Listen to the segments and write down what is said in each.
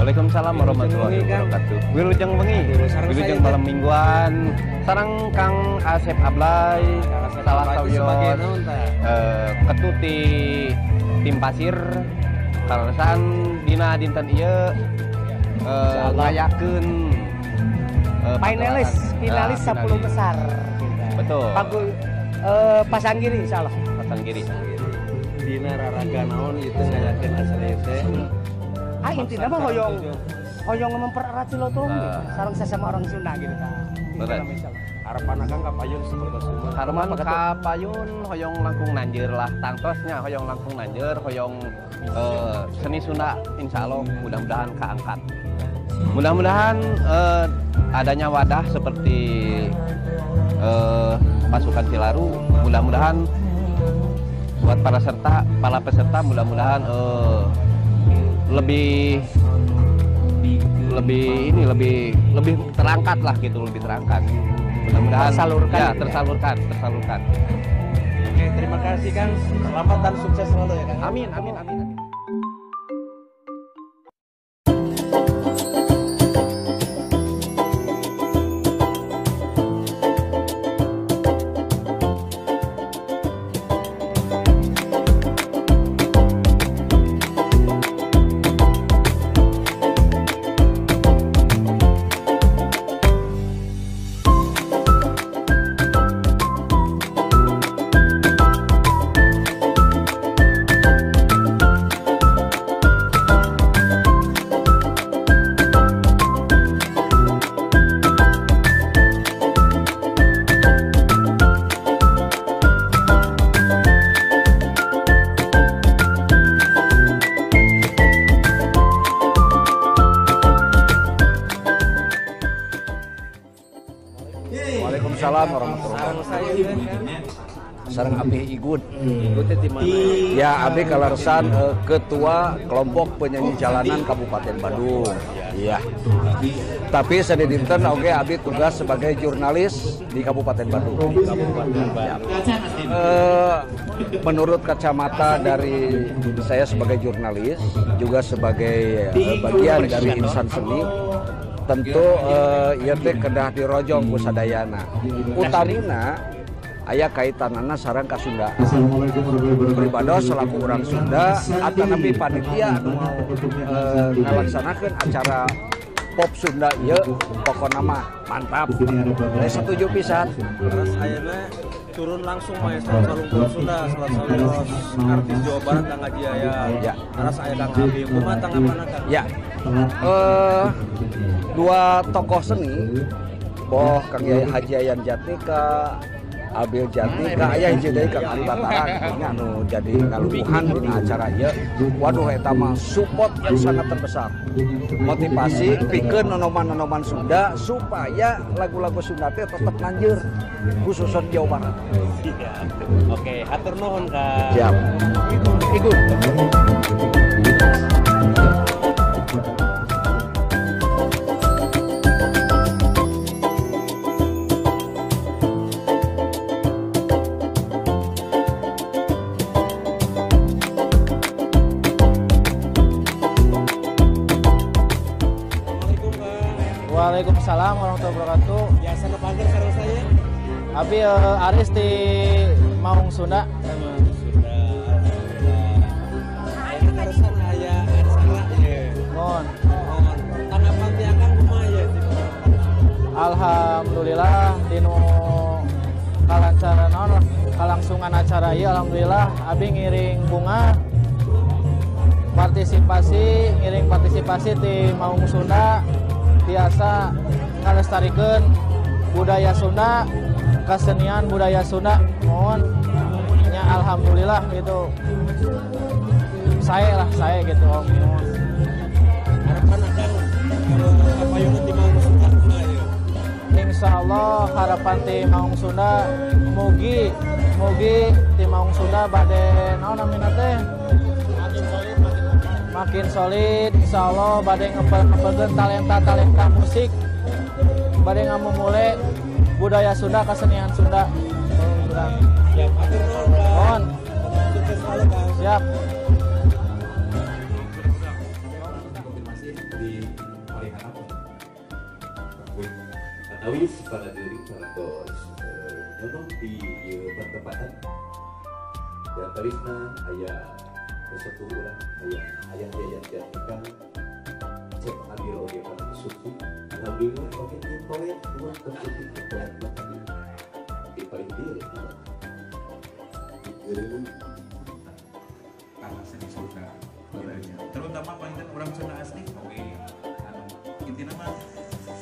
Waalaikumsalam warahmatullahi wabarakatuh. Wilujeng wengi, wilujeng malam mingguan. Sareng Kang Asep Ablay, salah sawios ketuti tim pasir kaleresan dina dinten ieu ngayakeun finalis 10 besar. Betul. Pagul Pasanggiri insyaallah. Pasanggiri. Dina raraga naon itu ngayakeun acara ieu teh? Ah intinya mah hoyong mempererat silaturahmi sareng sesama orang Sunda gitu kan. Harapan akang ka payun seperti Sunda. Harapan ka payun hoyong langkung nanjeur lah tangtosnya hoyong langkung nanjeur hoyong seni Sunda insyaallah mudah-mudahan kaangkat. Mudah-mudahan adanya wadah seperti pasukan Cilaru, mudah-mudahan buat para peserta mudah-mudahan lebih terangkat lah gitu, lebih terangkat. Mudah-mudahan tersalurkan ya, tersalurkan. Oke, terima kasih Kang. Selamat dan sukses selalu ya Kang. Amin amin amin. Waalaikumsalam warahmatullahi wabarakatuh. Sareng Abi Igun. Ya, Abi kaleresan Ketua Kelompok Penyanyi Jalanan Kabupaten Bandung. Iya. Tapi sadidinten oge Abi tugas sebagai jurnalis di Kabupaten Bandung. Ya. Menurut kacamata dari saya sebagai jurnalis, juga sebagai bagian dari insan seni, tentu ieu teh kedah dirojong ku sadayana. Utamina aya kaitanana sareng ka Sunda. Pribados selaku urang Sunda atanapi panitia anu ngalaksanakeun acara pop Sunda ieu pokona mah mantap. Saya setuju pisan. Terus ayeuna turun langsung maestro Salungkur Sunda salah sawios artis Jawa Barat Kang Haji Yayan. Ya. Aras aya Kang Abi kumaha tanggapanna Kang? Ya. Dua tokoh seni boh Kang Haji Yayan Jatnika, Abil Jatnika, aya hiji deui Kang Ari Batara nya anu jadi ngalubuhan dina acara ieu. Waduh eta mah support yang sangat terbesar. Motivasi pikeun nonoman-nonoman Sunda supaya lagu-lagu Sunda teh tetep nanjeur khususnya Jawa Barat. Oke, hatur nuhun Kang. Siap. Ikut. Waalaikumsalam warahmatullahi wabarakatuh. Biasa kepanggil sareng saya. Abi Aris di Maung Sunda. Maung Sunda. Ayeuna karesan aya acara ieu. Mohon. Mohon. Tanggapan ti Akang kumaha ieu? Alhamdulillah dinu kalancaran naon lah, kalangsungan acara ieu alhamdulillah abi ngiring bunga partisipasi ngiring partisipasi di Maung Sunda biasa ngalestarikeun budaya Sunda, kesenian budaya Sunda, mohon nya alhamdulillah gitu. Saya lah, saya gitu om. Harapan Akang kapayun ti Maung Sunda kumaha ieu? Insyaallah harapan ti Maung Sunda mugi mugi ti Maung Sunda bade naon namina teh? Makin solid, insya Allah bade ngepel-ngepelkeun talenta-talenta musik, bade ngamumule budaya Sunda, kesenian Sunda. Siap, atur nuhun. Mohon. Sukses selalu, Kang. Siap. Di di paling apa? Atawis para juri parantos nyonong di pertempatan dan tawisna aya sesepuh urang aya ayah Yayan Jatnika Cep Abil oge parantos suku. Alhamdulillah oge teu poe dua tercukup poe di paling dieu karena seni Sunda terutama panginten urang Sunda asli oge anu intina mah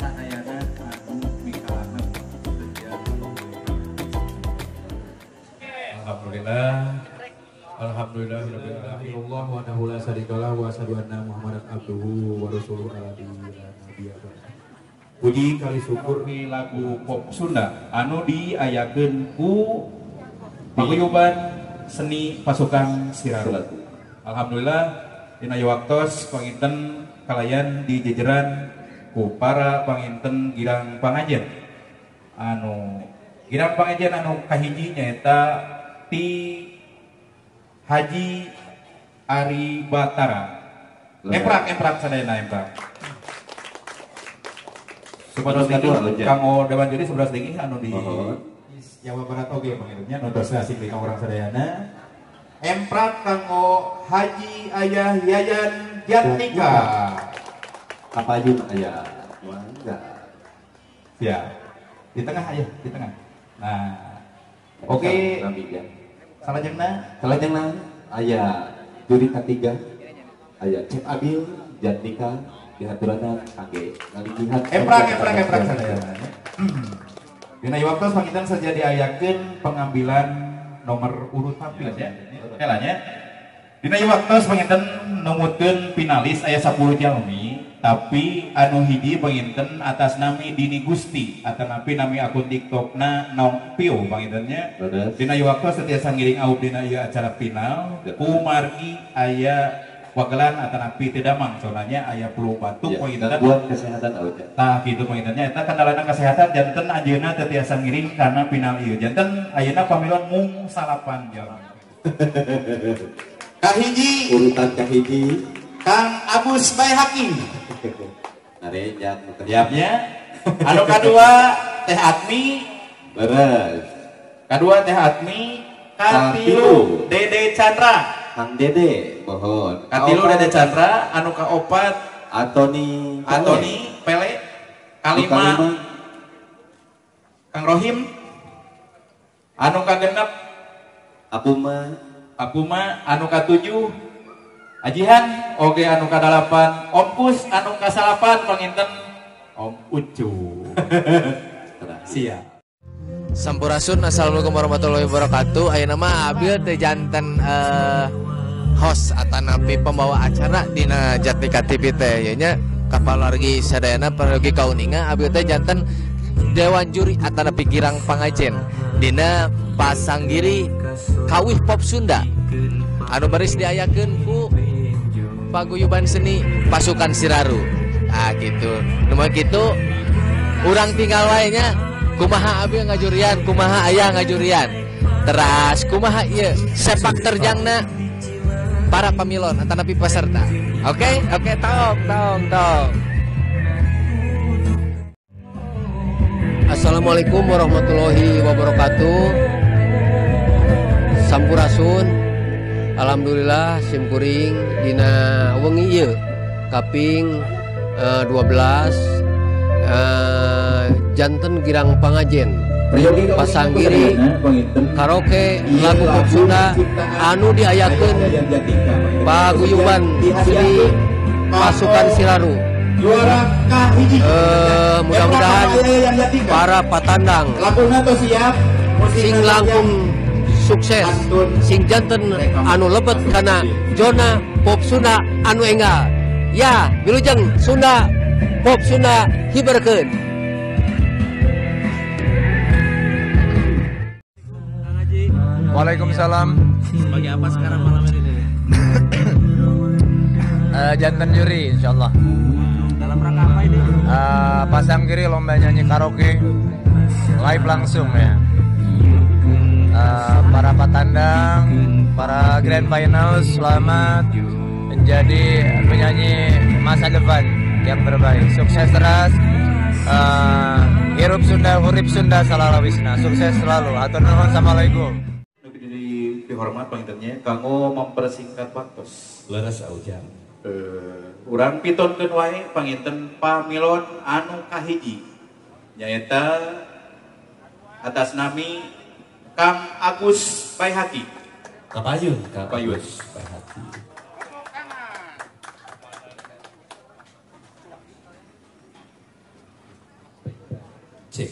sadayana anu mikalanep teu. Alhamdulillah. Alhamdulillah rabbil alamin. Allah wahdahu la syarikalah wa asyhadu anna Muhammadan abduhu wa rasuluhu alladzi la nabiyya ba'da. Puji kali syukur di lagu pop Sunda anu diayakeun ku Paguyuban Seni Pasukan Siraru. Alhamdulillah dina waktos panginten kalayan di jejeran ku para panginten girang pangajen. Anu girang pangajen anu kahiji nyaeta ti Haji Ari Batara. Emprak sadayana emprak. Supados lagi kanggo dewan juri 11 lagi anu di Jawa Barat oge pangintennya nontos asing di urang sadayana. Emprak kanggo Haji Ayah Yayan Jatnika. Apa aja ayah? Mangga. Ya. Di tengah ayah, di tengah. Nah. Oke. Salajengna aya juri katiga aya Cep Abil Jatnika dihaturana kangge ngaligihan. Emprak sadayana. Dina waktu panginten saja diayakeun pengambilan nomor urut tampil ya. Kelanya. Dina waktu panginten numutkeun finalis aya 10 jalmi, tapi anu hiji panginten atas nami Dini Gusti atanapi nami akun TikTokna Nong Pio pangintennya. Dina waktu setiasa ngiring aub dina ieu acara final kumargi aya wagelan atanapi teu damang soalnya aya flu batuk panginten buat kesehatan aja. Tah kitu pangintennya eta kendalana kesehatan janten anjeunna teu tiasa ngiring karena final ieu. Janten ayeuna pamilon mung 9 jalmi. Kahiji urutan kahiji Kang Agus Baihaqi. Narejat siapnya. Anu kadua Teh Atmi. Beres. Kadua Teh Atmi, katilu Dede Chandra. Kang Dede, mohon. Katilu Dede Chandra, anu kaopat Atoni Pele, kalima Kang Rohim, anu kagenep Akuma, anu katujuh Ajihan, oge anu kadalapan Om Kus, anu kasalapan panginten Om Ucu. Siap. Sampurasun, assalamualaikum warahmatullahi wabarakatuh. Ayeuna mah Abil teh janten host atanapi pembawa acara dina Jatnika TV teh ieu nya kapalargi sadayana paragi kauninga Abil teh janten dewan juri atanapi girang pangajen dina pasanggiri kawih pop Sunda anu baris diayakeun ku Paguyuban Seni Pasukan Siraru. Ah gitu. Nu mah kitu urang tinggal wae nya kumaha Abil ngajurian, kumaha ayah ngajurian. Teras kumaha ieu sepak terjangna para pamilon atanapi peserta. Oke, tong. Assalamualaikum warahmatullahi wabarakatuh. Sampurasun. Alhamdulillah simkuring dina wengi ieu kaping 12 janten girang pangajen pasanggiri karaoke lagu pop Sunda anu diayakeun Paguyuban Seni Pasukan Siraru. Mudah-mudahan para patandang sing langkung sukses sing janten anu lebet kana zona pop Sunda anu enggal. Ya, wilujeng Sunda pop Sunda hiberkeun. Waalaikumsalam. Sebagai apa sekarang malam ini? Jantan juri insyaallah. Dalam rangka apa ini? Pasanggiri lomba nyanyi karaoke live langsung ya. Para patandang, para grand final selamat menjadi penyanyi masa depan. yang terbaik. Sukses terus. Hirup Sunda, hurip Sunda salalawisna. Sukses selalu. Hatur nuhun, assalamualaikum. Dihormat pangintennya kanggo mempersingkat waktu. Leres aujang. Urang pitonkeun wae panginten pamilon anu kahiji. Nyaeta atas nami Kang Agus Baihaki. Kapayun, Kang Agus Baihaki. Cek.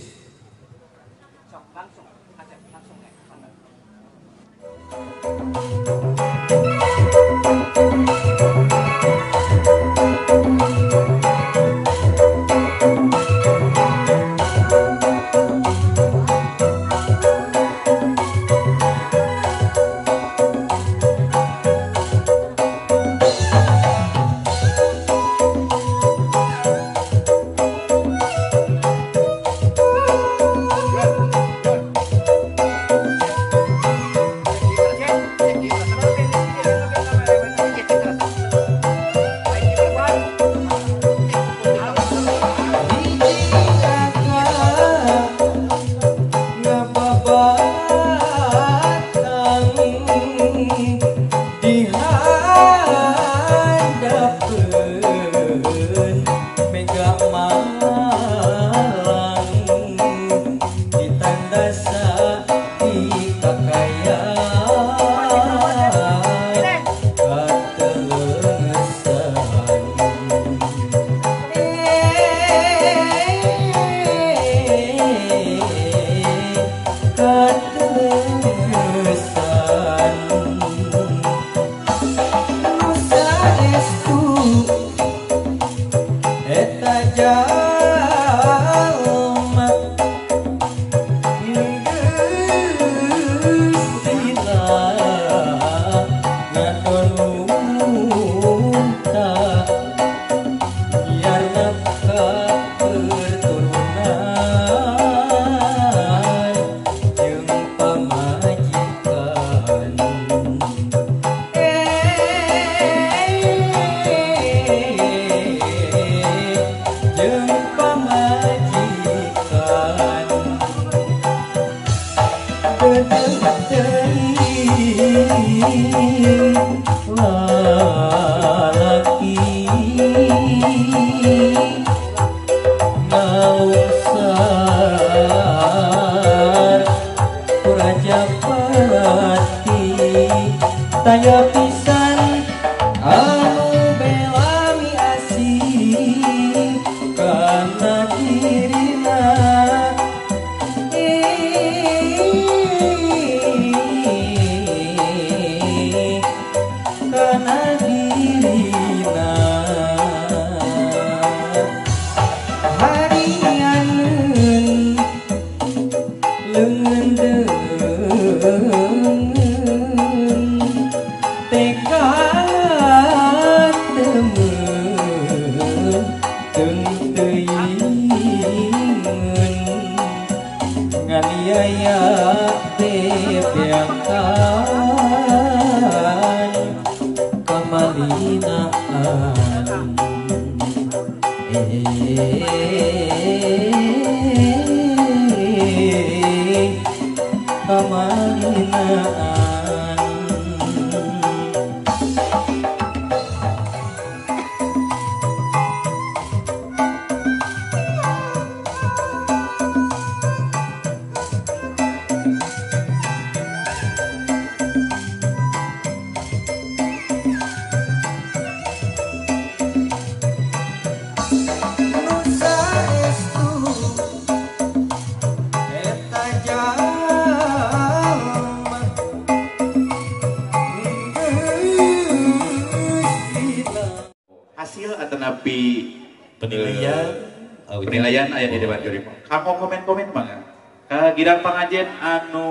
Penilaian aya di dewan juri. Kamu komen-komen mangga. Ka girang pangajen anu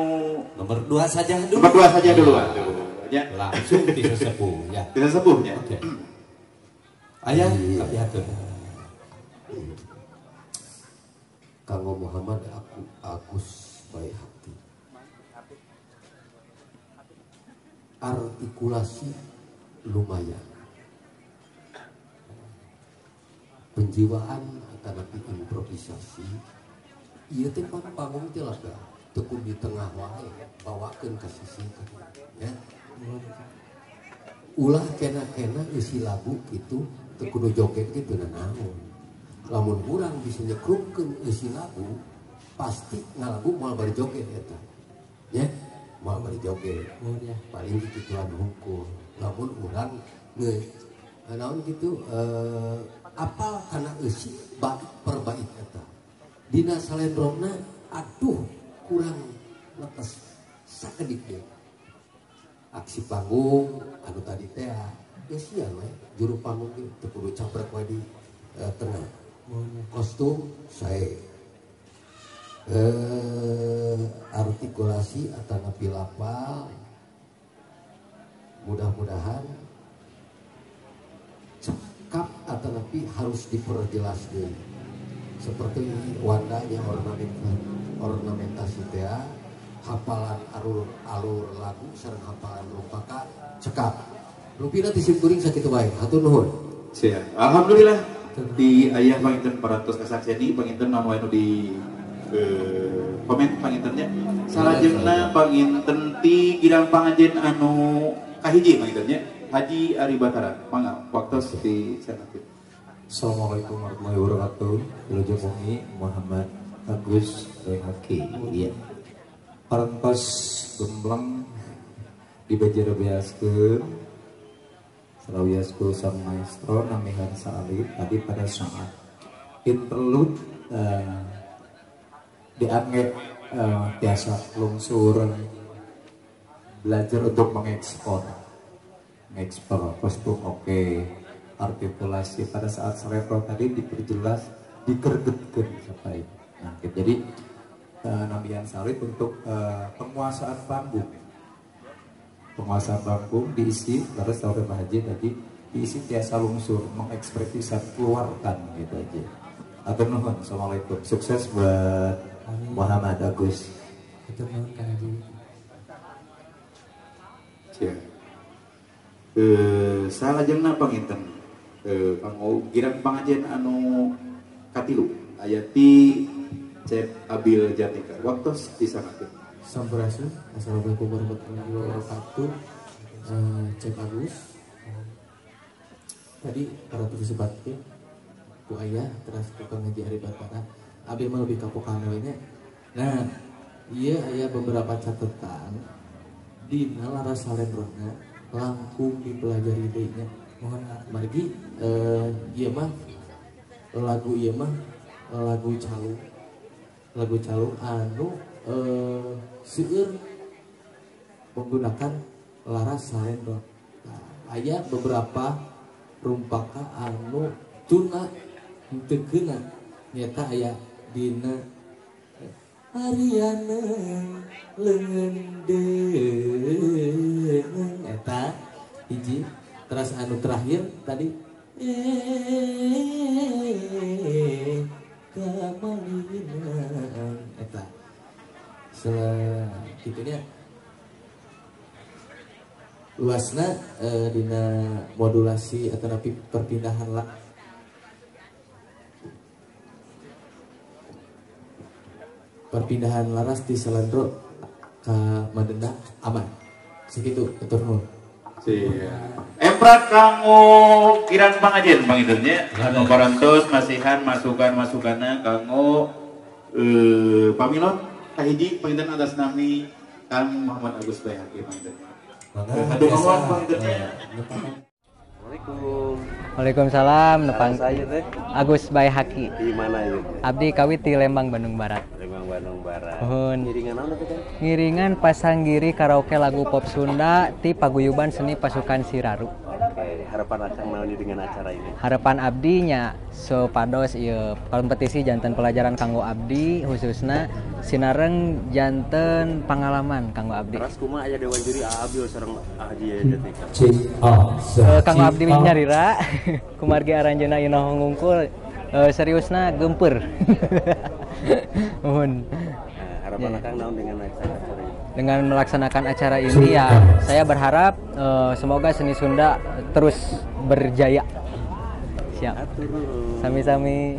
nomor 2 saja dulu. Nomor 2 saja dulu atuh. Ya. Langsung di sesepuh ya. Di sesepuhnya. Oke. Aya kapihatur. Kanggo Muhammad aku Agus Baihaki. Artikulasi lumayan. Penjiwaan atanapi improvisasi ieu teh panggung teh laga teu di tengah wae, bawakeun ka sisi ya. Ulah kena-kena isi lagu gitu teu kudu joget gitu naon. Lamun urang bisa nyekrupkeun isi lagu pasti ngalagu moal bari joget eta. Ya, moal bari joget. Paling kituan hungkul. Lamun urang naon gitu apal kana eusi bait per bait eta. Dina salendrona aduh kurang letes sakedik deui. Aksi panggung anu tadi teh eusian we juru panggung ge teu kudu caprek we di tengah. Kostum sae. Artikulasi atanapi lapal mudah-mudahan cekap atanapi harus diperjelas deui. Seperti wandanya ornamentasi teh hafalan alur lagu sareng hafalan rumpaka cekap. Rupina ti simkuring sakitu bae. Hatur nuhun. Siap. Alhamdulillah di ayah panginten parantos kasaksian panginten naon wae nu di komen pangintennya. Salajengna panginten ti girang pangajen anu kahiji pangintennya Haji Ari Batara. Mangga waktos di sanakit. Assalamualaikum warahmatullahi wabarakatuh. Wilujeng wengi Muhammad Agus Baihaqi. Iya. Parantos gembleng dibejer-beaskeun salawiasku sang maestro namihan saalit tadi pada saat interlude dianggap tiasa lungsur belajar untuk mengekspor kostum oke, artikulasi pada saat selebro tadi diperjelas, dikergetkan sampai nah, gitu. Jadi nambihan salit untuk penguasaan panggung diisi terus tahu Pak Haji tadi diisi tiasa lungsur mengekspresikan keluarkan gitu aja. Atur nuhun, assalamualaikum, sukses buat amin. Muhammad Agus. Atur nuhun Kang Haji. Ya. Salajengna panginten kanggo girang pangajen anu katilu aya ti Cep Abil Jatika. Waktos disanakeun. Sampurasun. Assalamualaikum warahmatullahi wabarakatuh. Cep Agus. Tadi para disebutkeun ku ayah terus ku Kang Haji Ari Batara. Abi mah lebih kapokan we nya. Nah, ieu aya beberapa catatan dina laras salendrona langkung dipelajari deui nya. Mohon margi ieu mah lagu ieu mah lagu calung anu seueur menggunakan laras salendro. Nah, aya beberapa rumpaka anu tuna teu keuna nyata aya dina Ariana leungeun deungeun eta hiji. Terus anu terakhir tadi kamalinan eta selagitunya luasna dina modulasi atau napi perpindahan lah perpindahan laras di Salendro ke Madenda aman segitu atur nuhun. Siap. Emprat kanggo kirang pangajen pangintennya anu parantos masihan masukan-masukanna kanggo pamilon kahiji panginten atas nami Kang Muhammad Agus Baihaqi panginten. Mangga nuhun pangintennya. Assalamualaikum. Waalaikumsalam. Nepang saya teh Agus Baihaqi. Di mana ieu? Abdi kawit di Lembang Bandung Barat. Lembang Bandung Barat. Nuhun. Ngiringan naon teh kan? Ngiringan pasanggiri karaoke lagu pop Sunda ti Paguyuban Seni Pasukan Siraru. Oke, harapan akang naon dengan acara ini? Harapan abdi nya supados ieu kompetisi janten pelajaran kanggo abdi khususna sinareng janten pengalaman kanggo abdi. Terus kumaha aya dewan juri Abil sareng Haji Jatnika? Kanggo abdi nyarira kumargi aranjeunna inoh ngungkul seriusna gempeur. Nuhun. Nah, harapan akang naon dengan acara ini? Dengan melaksanakan acara ini ya saya berharap semoga seni Sunda terus berjaya. Siap. Sami-sami.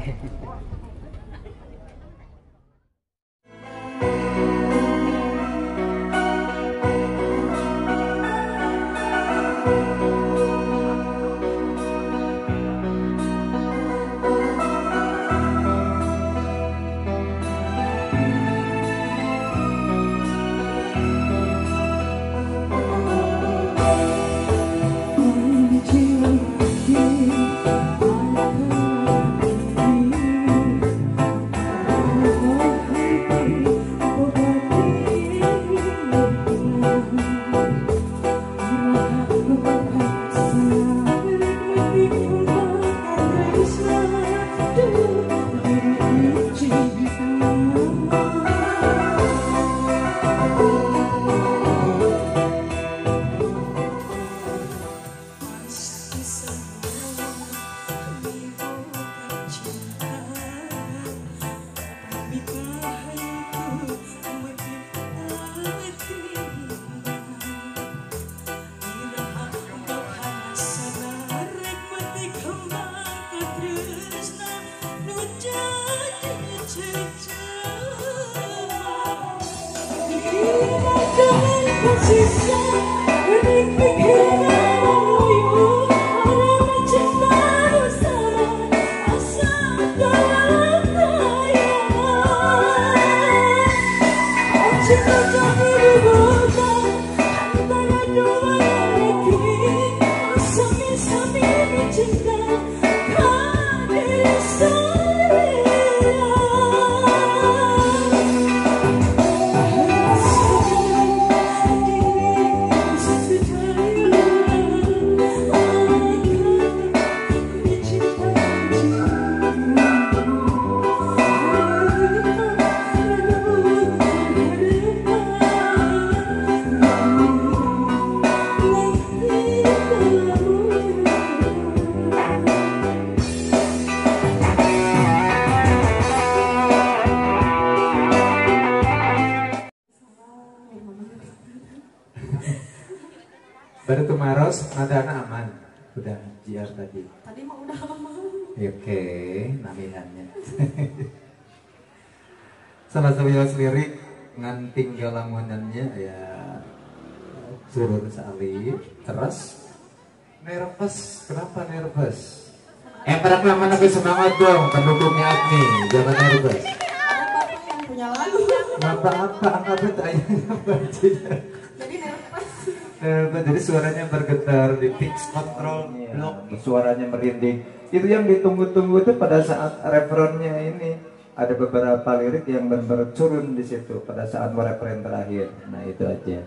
Baru tumaros, nadana aman. Udah jiar tadi. Tadi mah udah aman. Oke, namihannya. Salah satu lirik ngan tinggal lamunannya ya turun sekali. Terus nervous, kenapa nervous? Pada mana semangat dong pendukungnya Agni, jangan nervous. Apa yang punya lagu? Apa-apa, angkat ayahnya bajunya. Jadi nervous. Jadi suaranya bergetar di pitch control blok, suaranya merinding. Itu yang ditunggu-tunggu itu pada saat refrennya ini. Ada beberapa lirik yang benar-benar turun di situ pada saat mau refren terakhir. Nah itu aja.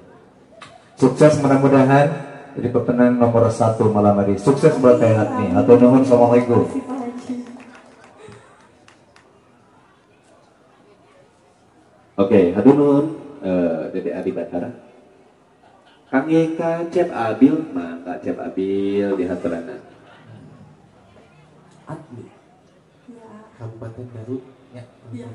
Sukses mudah-mudahan jadi pemenang nomor 1 malam hari. Sukses buat Teh Agni. Hatur nuhun, assalamualaikum. Oke, hatur nuhun Dede Adi Batara. Kang Eka Cep Abil, mangga Cep Abil di haturana. Agni. Ya. Kabupaten Garut ya, ya.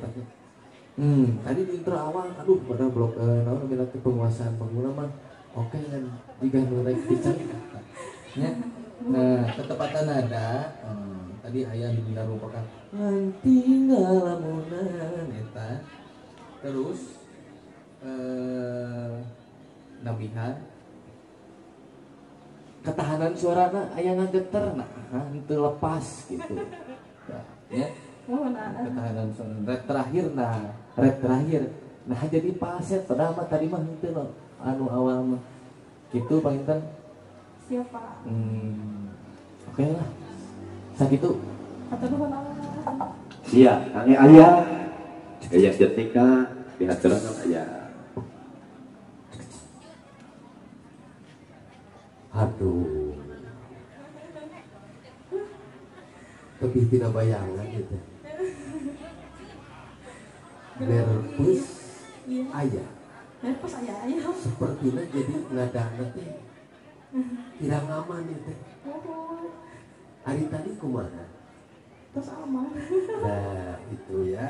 Tadi di intro awal aduh pada blok naon namina teh penguasaan pengguna mah oke kan jika nu rek dicarita. Nya. Nah, ketepatan nada tadi aya nu dina rupakan ngan tinggal lamunan eta. Terus nambihan ketahanan suarana aya ngageter nah henteu lepas gitu. Nah, ya. Ketahanan suara rap terakhir nah, rap terakhir. Nah jadi falset padahal mah tadi mah henteu anu awal mah. Gitu panginten. Siapa? Oke lah. Sakitu. Hatur nuhun. Siap, Kang Aya. Aya Jatnika dihaturan aya. Aduh, lebih tidak bayangan gitu. Nervous ayah. Nervous ayah. Sepertinya jadi nada nanti tidak aman itu. Hari tadi kemana? Terus aman. Nah itu ya.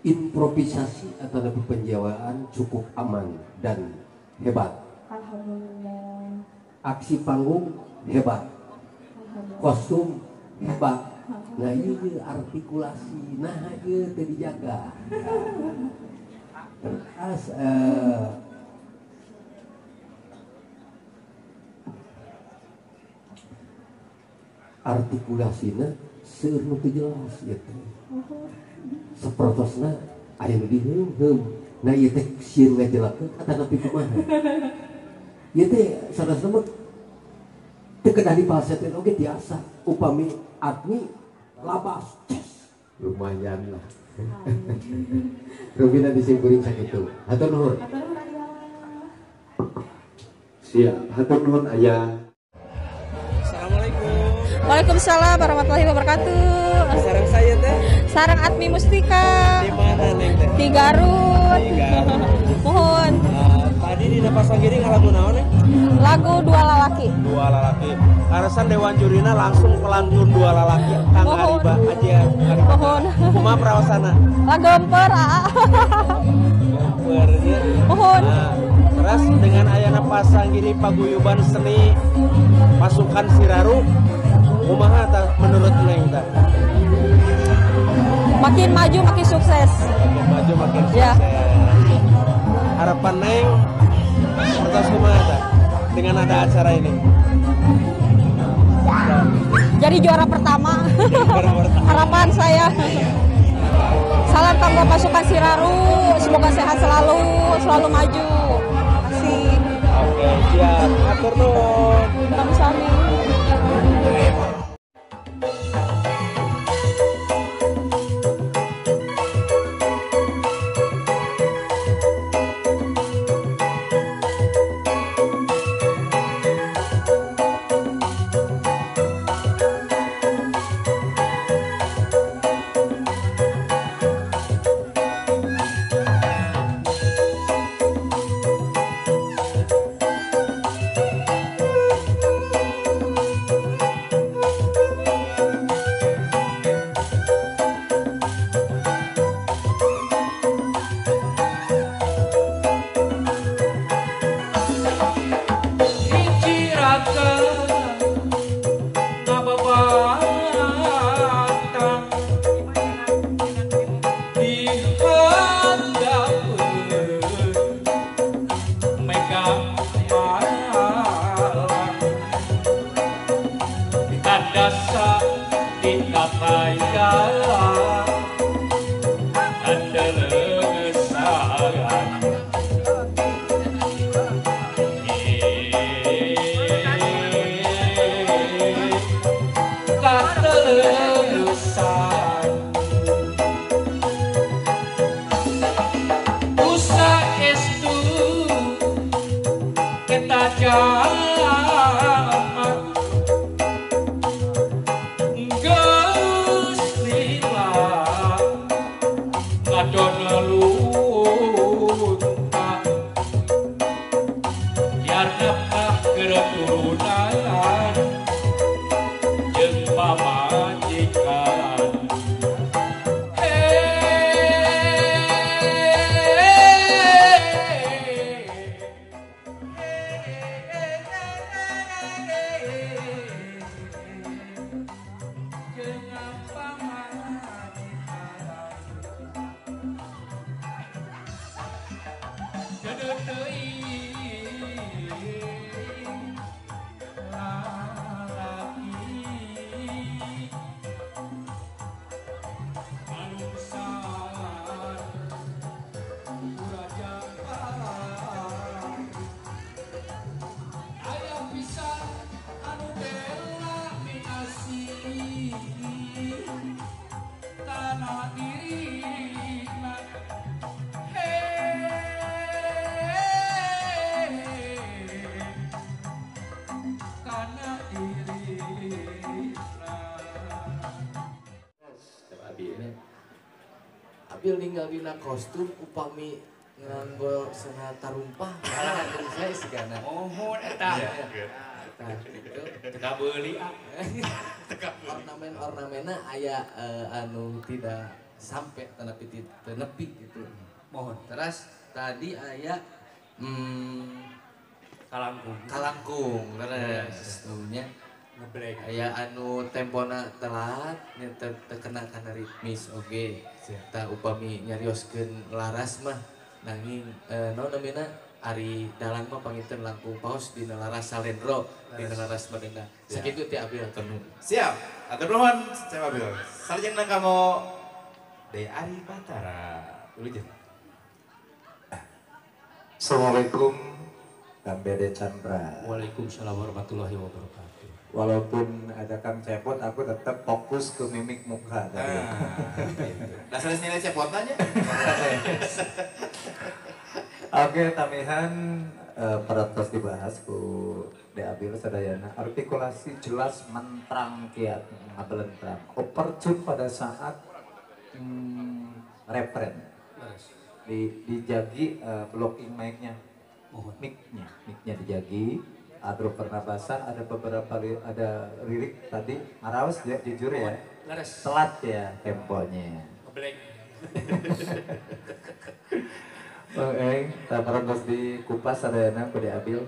Improvisasi atau lebih penjawaan cukup aman dan hebat. Alhamdulillah. Aksi panggung hebat. Kostum hebat. Nah ieu artikulasi nah ieu teu dijaga. Terus artikulasina seueur nu teu jelas gitu. Sapertosna aya nu diheum-heum. Nah ieu teh sieun ngajelakeun atanapi kumaha. Ieu teh sanesna mah teu kedah dipalseteun oge tiasa upami admi labas ces lumayan lah. Rubina disimpuling sakitu. Hatur nuhun. Hatur nuhun ayah. Siap, hatur nuhun ayah. Assalamualaikum. Waalaikumsalam warahmatullahi wabarakatuh. Sareng saya teh? Sareng Admi Mustika. Di mana neng teh? Di Garut. Di Garut. Mohon. Tadi di Pasanggiri ngalagu naon neng? Lagu Dua Lalaki. Dua Lalaki. Karasan Dewan Jurina langsung pelantun Dua Lalaki Kang Ariba Aji Ariba. Mohon. Kumaha praosana? Lagemper aa. Gemper nya. Mohon. Nah, terus dengan ayana Pasanggiri paguyuban seni pasukan Siraru kumaha tah menurut neng tah? Makin maju makin sukses. Makin maju makin sukses. Ya. Harapan neng atas kumaha tah dengan ada acara ini? Jadi juara pertama. Juara pertama. Harapan saya. Salam kanggo pasukan Siraru, semoga sehat selalu, selalu maju. Terima kasih. Oke, siap. Atur nuhun. Sami-sami. Abil ninggal dina kostum upami nganggo sena tarumpah malah saya sigana. Mohon eta. Tah gitu. Teka beuli ah. Ornamen-ornamenna aya anu tidak sampai tetapi teu nepi gitu. Mohon. Terus tadi aya kalangkung. Kalangkung leres nya. Ngebleng. Aya anu tempona telat nya teu kena kana ritmis oge. Tah upami nyarioskeun laras mah nanging naon namina ari dalang mah panginten langkung paos dina laras salendro dina laras madenda. Sakitu ti abdi hatur nuhun. Siap. Hatur nuhun Cep Abil. Salajengna kanggo De Ari Batara. Wilujeng. Assalamualaikum Kang Dede Chandra. Waalaikumsalam warahmatullahi wabarakatuh. Walaupun ada Kang Cepot, aku tetap fokus ke mimik muka tadi. Dasar nilai Cepot aja. Oke, tamihan parantos dibahas ku De Abil sadayana. Artikulasi jelas mentrang kiat ngabelentrang. Opercun pada saat referen. Dijagi blocking mic-nya. Mic-nya dijagi. Atur pernapasan, ada beberapa ada lirik tadi ngaraos ya, jujur ya. Telat ya temponya. Ngebleng. Oke, parantos dikupas sadayana ku De Abil.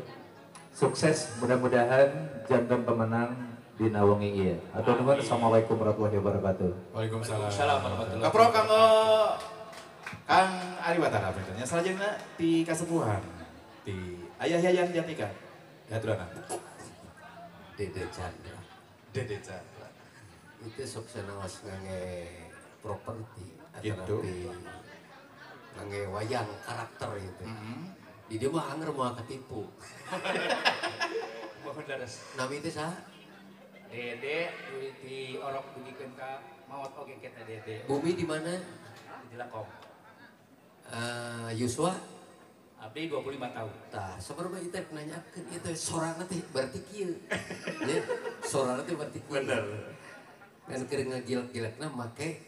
Sukses, mudah-mudahan jantan pemenang dina wengi ieu. Hatur nuhun, assalamualaikum warahmatullahi wabarakatuh. Waalaikumsalam. Warahmatullahi wabarakatuh. Kapro kanggo Kang Ari Batara panginten. Salajengna ti kasepuhan ti Ayah Yayan Jatnika. Haturana. Dede Chandra. Dede Chandra. Itu sok sanaos ngangge properti gitu. Ngangge wayang karakter itu. Di dia mah anger moal ketipu. Mohon leres. Nami teh saha? Dede di orok dugikeun ka maot oge kita Dede. Bumi di mana? Di Jelekong. Yuswa? Abdi 25 tahun. Tah, sabar mah ieu nanyakeun ieu teh sorana teh berarti kieu. Nya, sorana teh berarti kieu. Bener. Dan keur ngagilek-gilekna make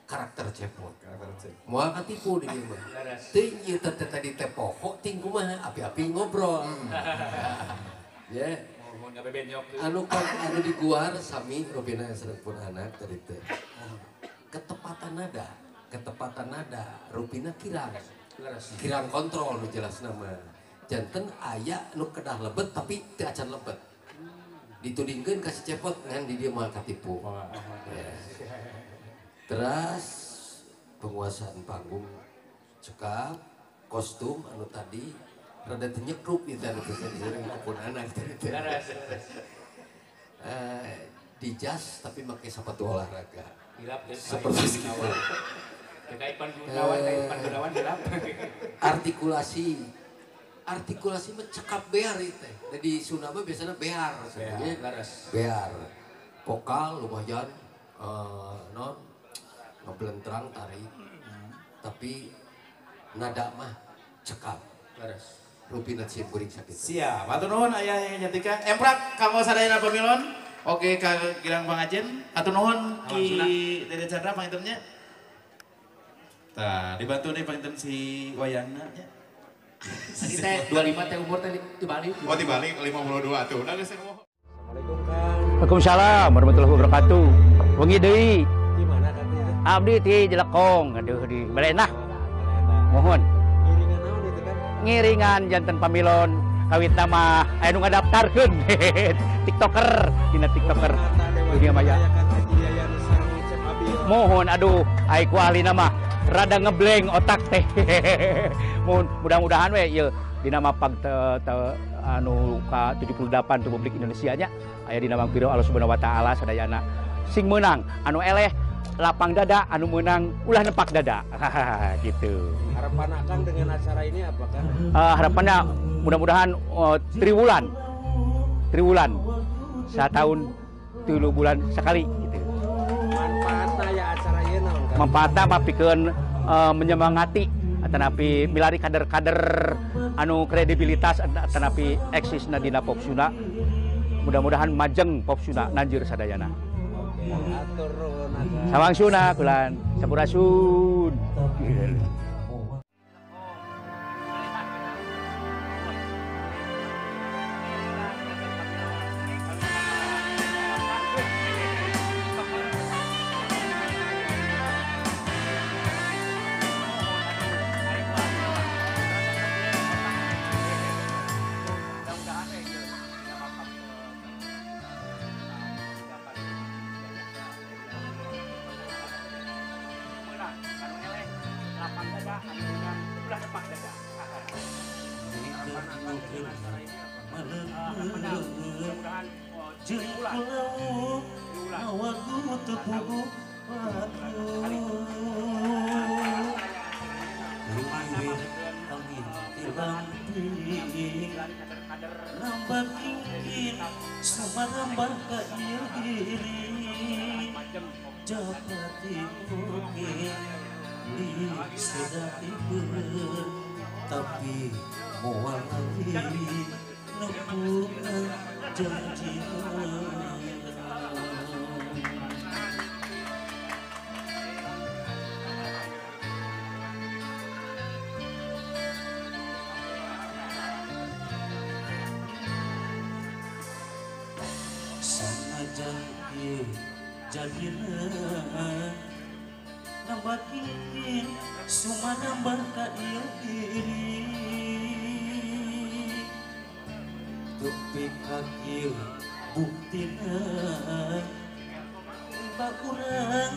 karakter Cepot. Karakter Cepot. Moal katipu di dieu mah. Teuing ieu teh tadi teh poho ting kumaha api-api ngobrol. Ya. Mohon ngabebenyok. Anu kan anu diguar sami rupina sareng pun anak tadi teh. Ketepatan nada rupina kirang. Kirang kontrol nu jelas nama. Janten aya nu kedah lebet tapi teu acan lebet. Ditudingkeun ka si Cepot ngan di dieu moal katipu. Ya. Terus penguasaan panggung cekap, kostum anu tadi rada teu nyekrup ieu teh anu teh sering pun anak teh. Di jas tapi make sepatu olahraga. Seperti itu. Artikulasi mah cekap bear itu. Jadi Sunda mah biasanya bear, sebenarnya bear. Vokal lumayan, non ngeblentrang tarik, tapi nada mah cekap. Rupina simkuring sakit. Siap, hatur nuhun Ayah yang Jatnika. Emprak kanggo sadayana pamilon. Oke, ka Girang Pangajen. Hatur nuhun Ki Dede Chandra pangintennya. Nah, dibantu nih panginten si wayangna nya. Tadi teh 25 teh umur teh dibalik. Oh, dibalik 52 tuh. Udah geus ngomong. Assalamualaikum Kang. Waalaikumsalam warahmatullahi wabarakatuh. Wengi deui. Di mana Kang teh? Abdi ti Jelekong, aduh di Balenah. Mohon. Ngiringan naon itu kan? Ngiringan janten pamilon kawitna mah aya nu ngadaftarkeun. TikToker, dina TikToker dunia maya. Mohon aduh ai ku ahlina mah rada ngebleng otak teh. Mohon mudah-mudahan we ieu dina mapag anu ka 78 Republik Indonesia nya aya dina mangpiro Allah Subhanahu wa taala sadayana sing meunang anu eleh lapang dada anu meunang ulah nepak dada. Gitu. Harapan Akang dengan acara ini apa Kang? Harapannya mudah-mudahan triwulan setahun 3 bulan sekali gitu. Manfaatna ya acara ieu naon Kang? Manfaatna mah pikeun menyemangati atanapi milari kader-kader anu kredibilitas atanapi eksisna dina pop Sunda. Mudah-mudahan majeng pop Sunda nanjeur sadayana. Atur nuhun Akang. Sawangsuna kulan sampurasun. Tapi moal lagi nepungan janji. Sanajan ieu jadina nambah kingkin sumanambah ka ieu diri tepi ka kieu buktina bakurang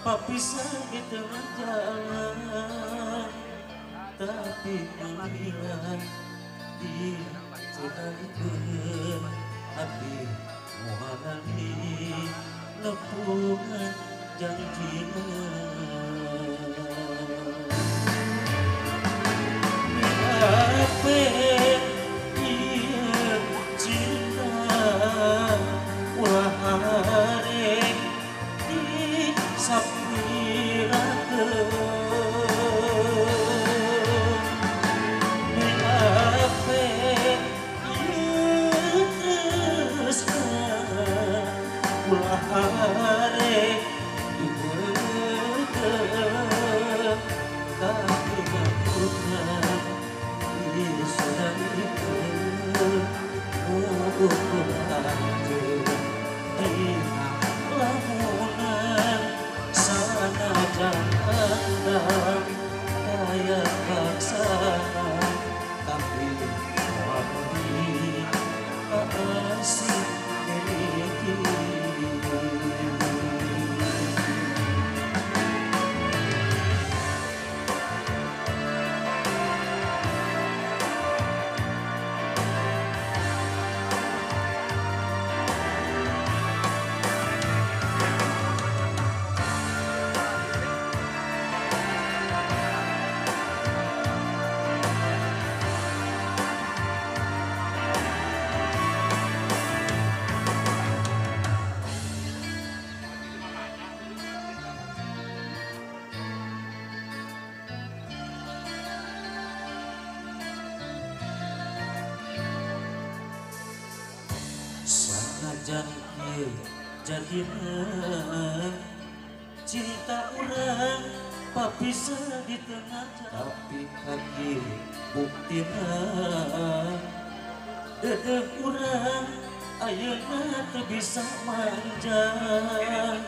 papisah di tengah jalan tapi alhamdulillah di sedalikeun hati moal lali nepungan janjina. Ieu cinta ulah harek disapirakeun meape ieu tresna ulah harek dibeukeun tapi ngakurang lamunan sanajan andam kaya laksana tapi wali asih miliki. Sanajan kieu jadina cinta urang papisah di tengah tapi kaki buktina dedeh urang ayeuna teu bisa manjang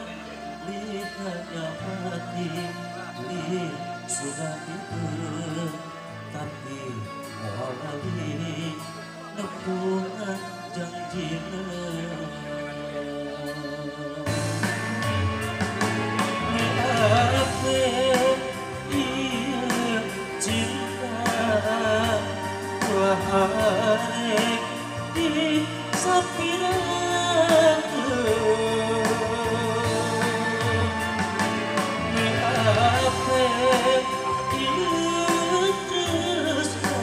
likanya pati li sudah tidur tapi moal lali nepungan janjina. Meape ieu cinta ulah harek disapirakeun meape ieu tresna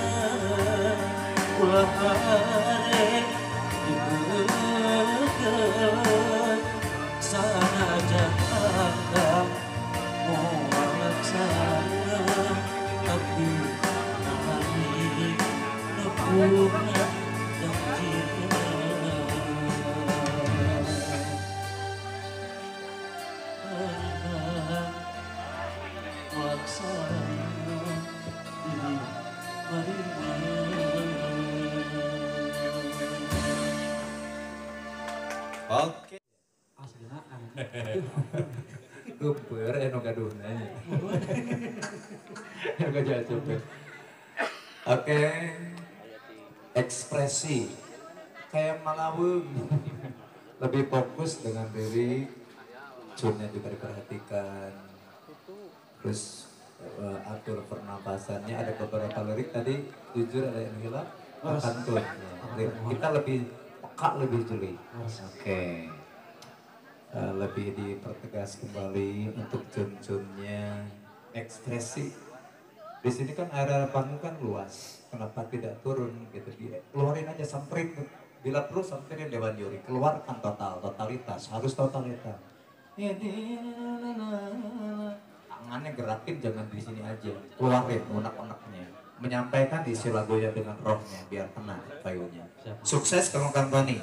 ulah harek dibeukeun sanajan andam moal laksana tapi nalani nepungan janjina. Andam laksana di marima. Oke. Geumpeur anu gaduhna nya. Anu jatuh. Oke. Ekspresi kayak malawung. Lebih fokus dengan lirik, tune-nya juga diperhatikan. Terus Atur pernapasannya, ada beberapa lirik tadi jujur ada yang hilang, pantun. Kita lebih peka, lebih jeli. Oke. Lebih dipertegas kembali untuk cun-cunnya, ekspresi. Di sini kan area panggung kan luas, kenapa tidak turun gitu? Keluarin aja, samperin, bila perlu samperin dewan juri, keluarkan total, totalitas, harus totalitas. Tangannya gerakin, jangan di sini aja, keluarin unek-uneknya, menyampaikan isi lagunya dengan rohnya biar tenang payungnya. Sukses kamu Kang Tony.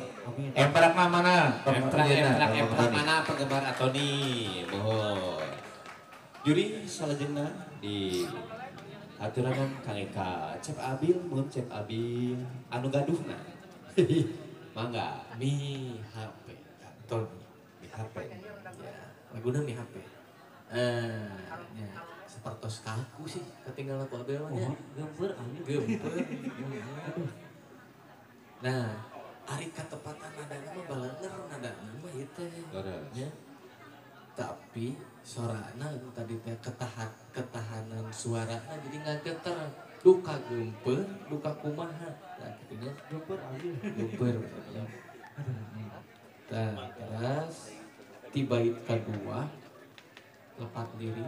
Emprak mana? Emprak mana penggemar Tony? Mohon. Juri salajengna di aturanan Kang Eka, Cep Abil, mun Cep Abil anu gaduhna. Mangga Mi HP Tony, Mi HP. Ya, laguna Mi HP. Ya, sepertos kaku sih ketinggalan aku Abel mah nya. Gempeur, gempeur. Nah, ari katepatan nadana mah balenger nadana mah ieu teh. Nya. Tapi sorana tadi teh ketahanan suarana jadi ngageter. Duka gempeur, duka kumaha. Nah, kitu nya. Gempeur Abil. Gempeur. Nah, terus ti bait kadua lepat diri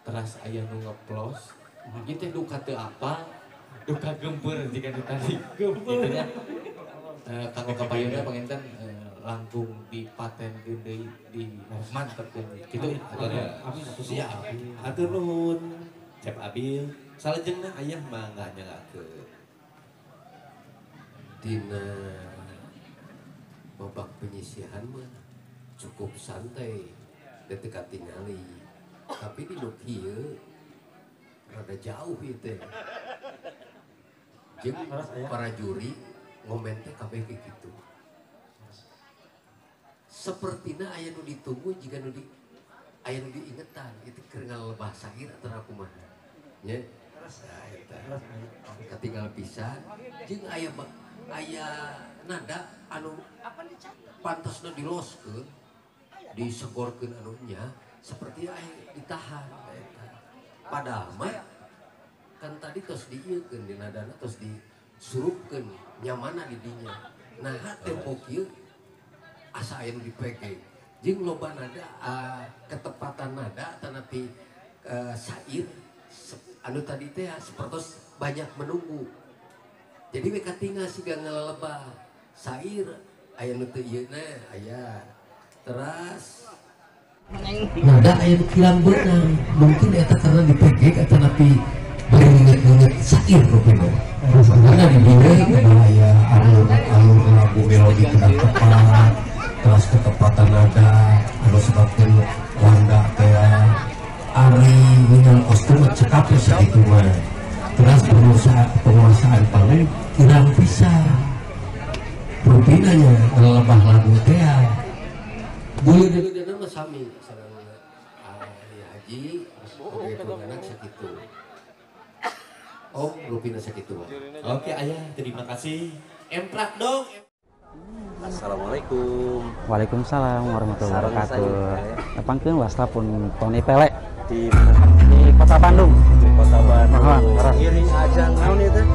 teras aya nu ngeplos ieu teh duka teu apa duka gempeur jika nu tadi gempeur kitu nya. Kanggo kapayunna panginten langkung dipatenkeun deui di mantepkeun kitu. Amin atuh siap. Hatur nuhun Cep Abil. Salajengna ayah mangga nyangakeun dina babak penyisihan mah cukup santai dekat tingali, tapi di nu kieu rada jauh ieu teh. Jeung para juri ngomen teh kabeh kitu. Sepertina aya nu ditunggu jika nu di aya nu diingetan itu keur ngalebah sair atau kumaha. Nya. Nah eta. Katinggal pisan jeung aya aya nada anu pantosna diloskeun, disegorkeun anunya seperti aya ditahan eta. Padahal mah kan tadi tos diieukeun di nadana tos disurupkeun nyamana di dinya. Nah tempo kieu asa aya nu dipegeng jeung loba nada ketepatan nada tanapi sair anu tadi teh sapertos banyak menunggu. Jadi we katingal siga ngalelebah sair aya nu teu ieuna aya. Teras nada aya nu kirang beunang, mungkin eta karena dipegek atanapi bari nginget-nginget sair rupina. Karena di dieu aya alur lagu melodi kurang tepat, terus ketepatan nada anu sebabkeun wanda teh ari ningal kostum cekap sakitu mah. Terus penguasaan panggung kirang pisan. Rupina nya ngalebah lagu teh. Buleud-buleudna mah sami sareng Haji oge anak sakitu. Oh, rupina sakitu mah. Oke, ayah, terima kasih. Emprak dong. Assalamualaikum. Waalaikumsalam warahmatullahi wabarakatuh. Nepangkeun wasta pun Tony Pele di mana? Di Kota Bandung. Di Kota Bandung. Ngiring ajang naon ieu teh?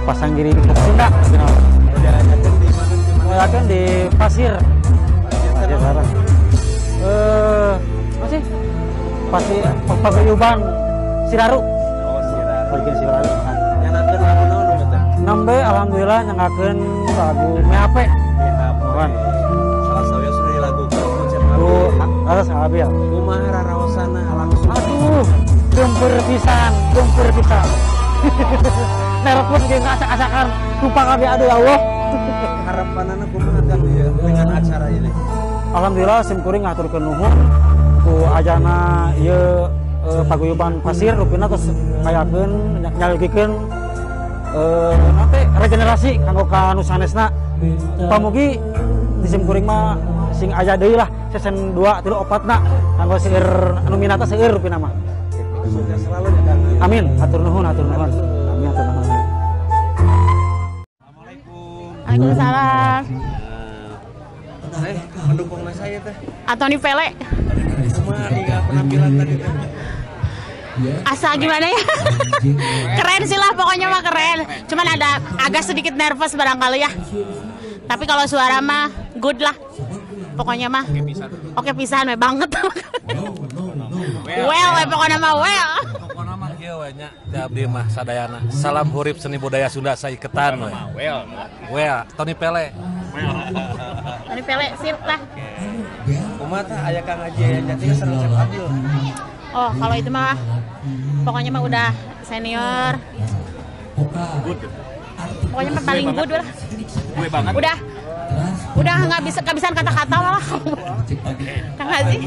Pasanggiri Sunda. Diajakeun di mana? Diajakeun di Pasir. Pasir apa? Masih Pasir Paguyuban Siraru. Oh, Siraru. Paguyuban Siraru. Nyangakeun lagu naon teh? Nembe alhamdulillah nyangakeun lagu MHP. MHP. Salah sawios sudah dilakukan ku Cep Abil. Harus Abil. Kumaha raraosana langsung. Aduh, gempur pisan, gempur pisan. Nelpon ge ngasak-asakan, tumpang abdi aduh ya Allah. Harapanana kumaha Kang dengan acara ini? Alhamdulillah sim kuring ngaturkeun nuhun ku ajana ieu paguyuban Pasir rupina terus ngayakeun nyalogikeun nanti regenerasi kanggo ka nu sanesna. Pamugi di sim kuring mah sing aya deui lah season 2 3 4 na kanggo seueur anu minatna seueur rupina mah. Sukses selalu ya Kang. Amin, hatur nuhun, hatur nuhun. Amin, hatur nuhun. Assalamualaikum. Waalaikumsalam. Saya pendukung saya teh. Atoni Pele. Kumaha tinggal penampilan tadi teh? Asa gimana ya? Keren sih lah pokoknya mah keren. Cuman ada agak sedikit nervous barangkali ya. Tapi kalau suara mah good lah. Pokoknya mah oke pisan we banget. Well, we pokoknya mah well. Pokoknya mah kieu we nya ti abdi mah sadayana. Salam hurip seni budaya Sunda saiketan we. Well. Well, Tony Pele. Tony Pele sip lah. Kumaha tah aya Kang Haji Yayan Jatnika sareng Cep Adil. Oh, kalau itu mah pokoknya mah udah senior. Good. Pokoknya mah paling good lah. Gue banget. Udah nggak bisa kehabisan kata-kata malah. Kang Haji.